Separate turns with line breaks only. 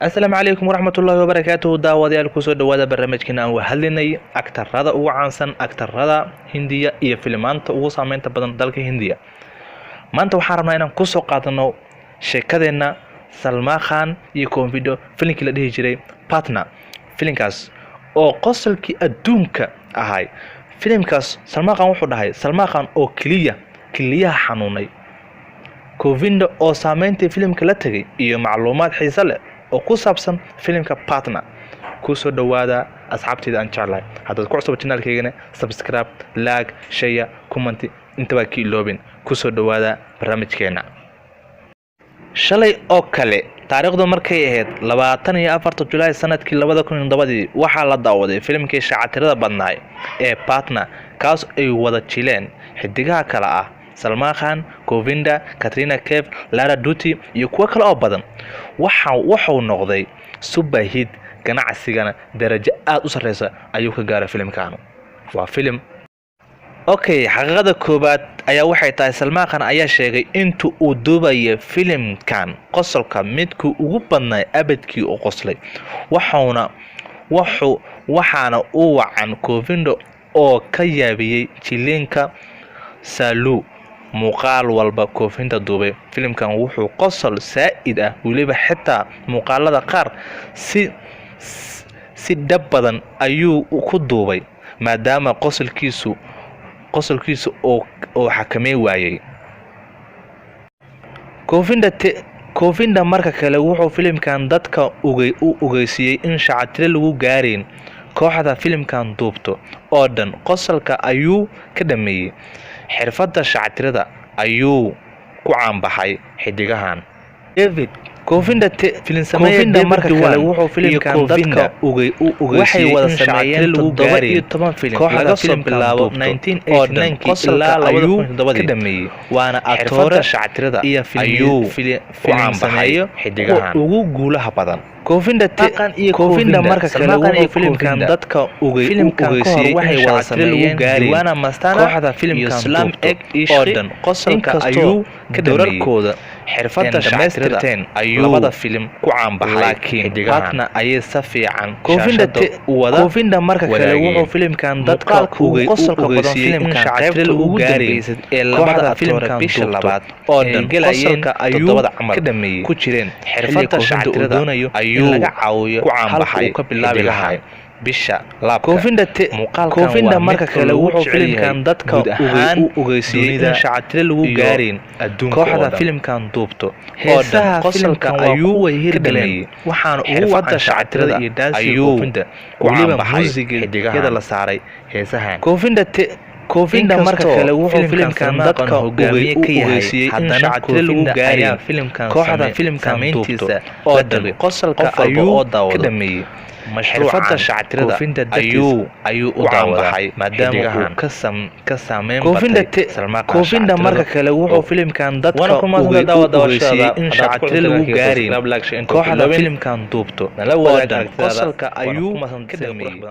Asalaamu calaykum waraxmatullaahi wabarakaatuhu. Daawadayaal, kusoo dhawaada barnaamijkeena aan hadlinay aktarada ugu caansan, aktarada Hindiya iyo filimaanta ugu saameynta badan dalka Hindiya. Maanta waxaan rabnaa inaan kusoo qaadano sheekadeenna Salmaan Khan iyo Govinda, filinkii la dhihi jiray Partner, filinkaas oo qosolkii adduunka ahay. Filimkaas Salmaan Khan wuxuu dhahay, Salmaan Khan oo keliya keliyaha xanuunay, Govinda oo saameyntii filimka la tegay, iyo macluumaad xiise leh oo ku saabsan filimka Partner. Kusoo dhawaada, asxaabteyda aan jeclahay. Haddaad ku cusub channelkaygana, subscribe, like, share, comment intaba ka iloobin. Kusoo dhawaada barnaamijkeena. Shalay oo kale, taariikhdu markay ahayd 24-ta Julaay sanadkii 2007-dii, waxaa la daawaday filimkii shacatirada badnaay ee Partner, kaas ay wada jileen xidigaha kale ah Salmaan Khan, Govinda, Katrina Kaif, Lara Dutta iyo kuwo kale oo badan. Waxa wuxuu noqday super hit, ganacsigana darajo aada u sarreysa ayuu ka gaaray filimkan. Waa filim okay. Xaqiiqada koowaad ayaa waxay tahay, Salmaan Khan ayaa sheegay inta uu duubaya filimkan qosolka midkii ugu badnaa abadkii u qoslay, waxauna wuxuu waxaana u wacan Govinda oo ka yaabiyey jiliinka Sallu. Muuqaal walba Govinda duubay filimkan wuxuu qosol saa'id ah, weliba xitaa muuqaalada qaar si dhab badan ayuu ku duubay, maadaama qosolkiisu oo xakamey waayey. Govinda marka kale wuxuu filimkan dadka u ogeysiiyey in shacatire lagu gaarin kooxda filimkan duubto oo dhan qosolka ayuu ka dhameeyey. Xirfadda shactirada ayuu ku caanbaxay xidigahan David Govinda. Govinda marka kale wuxuu filimkan dadka u waxay wada sameeyeen 17 filim laga soo bilaabo 1989 ilaa 2007-dii, ka dhameeyey, waana atoore shactirada iyo ayuu ku caanbaxay xidigahan ugu guulaha badan. Govinda marka kale wuxuu filimkan dadka u ogeysiiyey in shactire lagu gaarin kooxda filimkan duubto oo dhan qosolka ayuu ka dhameeyey. Xirfadda dhamaystirteen ayuu labada filim ku caanbaxay, laakiin Partner ayay si fiican wada. Govinda marka kale wuxuu filimkan dadka u ogeysiiyey in shactire lagu gaarin ee labada filimkan bisha labaad oo dhan qosolka ayuu ka dhameeyey ku jireen. Xirfadda shactirada doonayo in laga caawiyo ku caanbaxay ka bilaabi lahaa bisha laabka. Govinda marka kale wuxuu filimkan dadka u ogeysiiyey in shactire lagu gaarin kooxda filimkan duubto oo dhan qosolka ayuu ka dhameeyey. Waxaana ugu wacan shactirada iyo dhaansiga Govinda, weliba muusigada la saaray heesahan. Govinda marka kale wuxuu filimkan dadka u ogeysiiyey in shactire lagu gaarin kooxda filimkan duubto oo dhan qosolka ayuu ka dhameeyey. Xirfadda shactirada ayuu u daawaday, maadaama uu ka saameyn batay. Govinda marka kale wuxuu filimkan dadka u ogeysiiyey in shactire lagu gaarin kooxda filimkan duubto oo dhan qosolka ayuu ka dhameeyey.